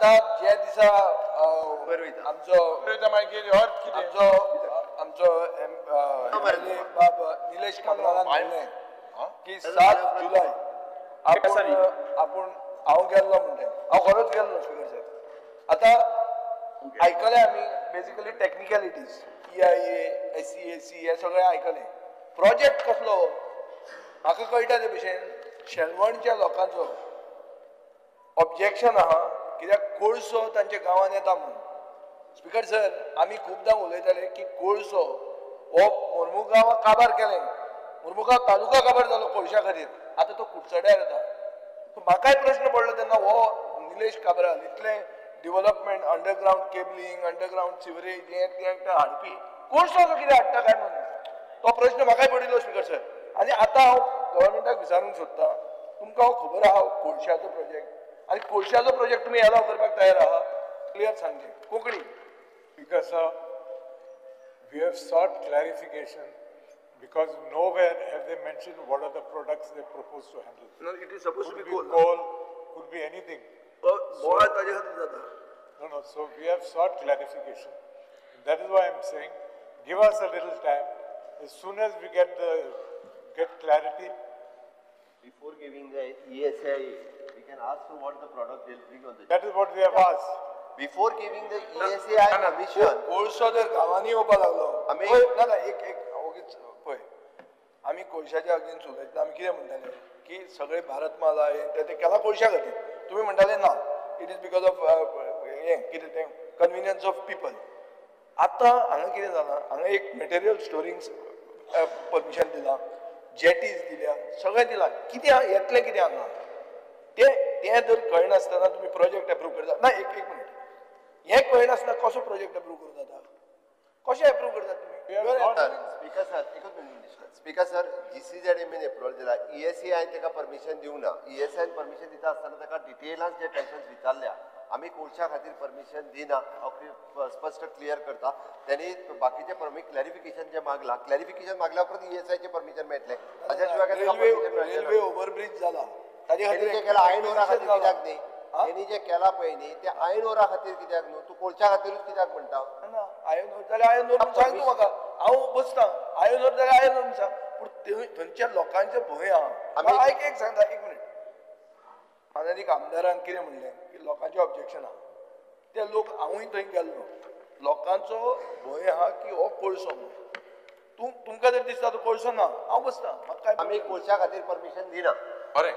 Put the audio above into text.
आतां ज्या दिसा आमचो आमचो आमचो बाब निलेश काब्रालान म्हणलें की 7 जुलय आपूण आपूण हांव गेल्लो म्हणटा, हांव खरोच गेल्लो स्पीकर साहेब. आतां आयकलें आमी बेजिकली टॅक्निकलिटीज EIA SEAC हे सगळें आयकलें. प्रोजेक्ट कसलो म्हाका कळटा ते भशेन शेलवणच्या लोकांचो ऑब्जेक्शन आहा कित्याक कोळसो तांच्या गांवांत येता म्हणून. स्पीकर सर आमी खुबदां उलयताले की कोळसो हो मोर्मुगांवाक काबार केलें, मोर्मुगांव तालुका काबार जालो कोळशा खातीर, आतां तो कुडचड्यार येता. म्हाकाय प्रश्न पडलो तेन्ना हो निलेश काब्राल इतलें development underground cabling underground sewerage हें तें हाडपी कोळसो कितें हाडटा काय म्हणून तो प्रश्न म्हाकाय पडिल्लो स्पीकर सर. आनी आतां हांव गव्हर्मेंटाक विचारूंक सोदतां, तुमकां हांव खबर आहा कोळशाचो प्रोजेक्ट आनी कोळशाचो प्रोजेक्ट तुमी एलाव करपाक तयार आहा, क्लियर सांगचें Konkani. Speaker sir, we have sought clarification because nowhere have they mentioned what are the products they propose to handle. No, it is supposed to be coal. Coal, could be anything. No, no, so we have sought clarification. That is why I am saying, give us a little time. As soon as we get the clarity. Before giving the ESI, we can ask for what the product they will bring on the. That is what we have asked. Before giving the ESI permission. कोळसो जर गांवांनी येवपाक लागलो, ना ना एक एक ओगीच पळय, आमी कोळशाच्या अगेन्स्ट उलयतना आमी कितें म्हणटाले की सगळे भारतमाला हें तें केलां कोळशा खातीर. तुमी म्हणटाले ना, it is because of हें कितें तें कन्विनियन्स ऑफ पिपल. आतां हांगा कितें जालां, हांगा एक मटेरियल स्टोरींग परमिशन दिलां, जेटीज दिल्या, सगळें दिलां, कितें येतलें कितें हांगा तें तें जर कळनासतना तुमी प्रोजेक्ट एप्रूव करता ना. एक एक मिनट, हें कळनासतना कसो प्रोजेक्ट एप्रूव करता आतां, कशें एप्रूव करतात तुमी? स्पीकर सर एकच minute, speaker sir GCZMA approval दिला, ESI ताका परमिशन दिवंक ना. ESI permission दिता आसतना ताका डिटेलान जे क्वेश्चन्स विचारल्या, आमी कोळशा खातीर परमिशन दिना हांव स्पश्ट क्लियर करता. त्यांनी बाकीचे क्लॅरिफिकेशन जे मागला, क्लॅरिफिकेशन मागल्या उपरांत ESI permission मेळटलें. ताच्या शिवाय रेल्वे ओव्हरब्रिज जाला ताजे खातीर जे केला आयन ओरा खातीर कित्याक न्ही, तेणी जे केला पळय न्ही ते आयन ओरा खातीर कित्याक न्हू, तूं कोळशा खातीरूच कित्याक म्हणटा? ना आयन ओर जाल्यार आयन ओर सांग तूं म्हाका, हांव बसता. आयन ओर जाल्यार आयन ओर सांग, पूण थंयच्या लोकांचें भंय आहा. आमी एक एक सांगता, एक मिनट. मानादीक आमदारान कितें म्हणलें की लोकांचें ऑब्जेक्शन आहा, ते लोक हांवूय थंय गेल्लो, लोकांचो भंय आहा की हो कोळसो म्हणून. तूं तुमकां जर दिसता तो कोळसो ना, हांव बसता. आमी कोळशा खातीर परमिशन दिना. बरें.